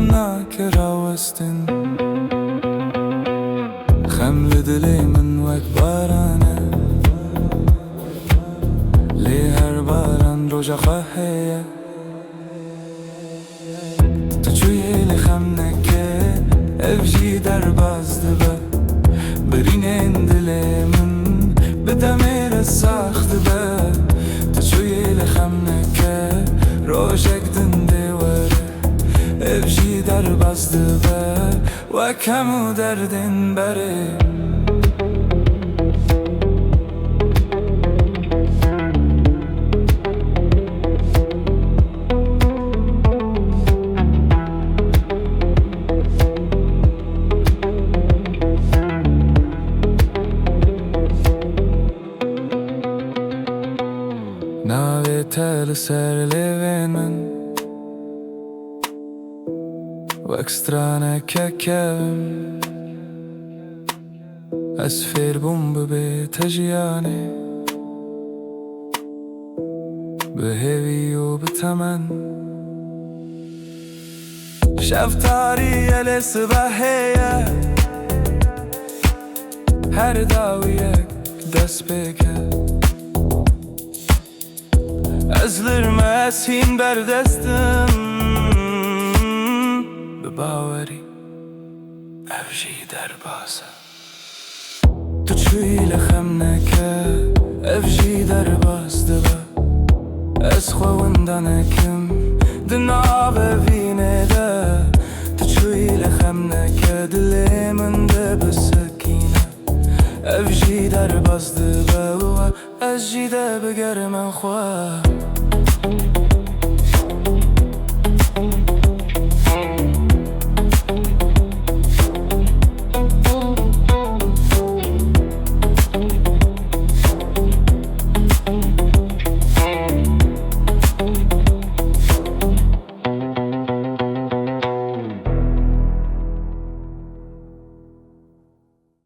Xem nake rawestin. Xem li dilê min wek baran e. Lê her baran roja xwe heye. Tu çûyî lê xem neke, ev jî derbas dibe. Birînên dilê min bi demê re sax dibe. Tu çûyî lê xem neke, rojek din dê were. Ev jî derbas dibe, wek hemû derdên berê. Navê te li ser lêvên min wek straneke kevn. Ez fêr bûm bi bê te jiyanê, bi hêvî û bi temen. Şev tarî ye lê sibehê ye, her dawiyek destpêk e. Ez li me ez hîn berdest im, bi bawerî ev jî derbas e. Tu çûyî li xem neke, ev jî derbas dibe. Ez xwe winda nekim di nav evînê de. Tu çûyî li xem neke, dilê min de bisekîne. Ev jî derbas dibe û ez jî de bigerim xwe.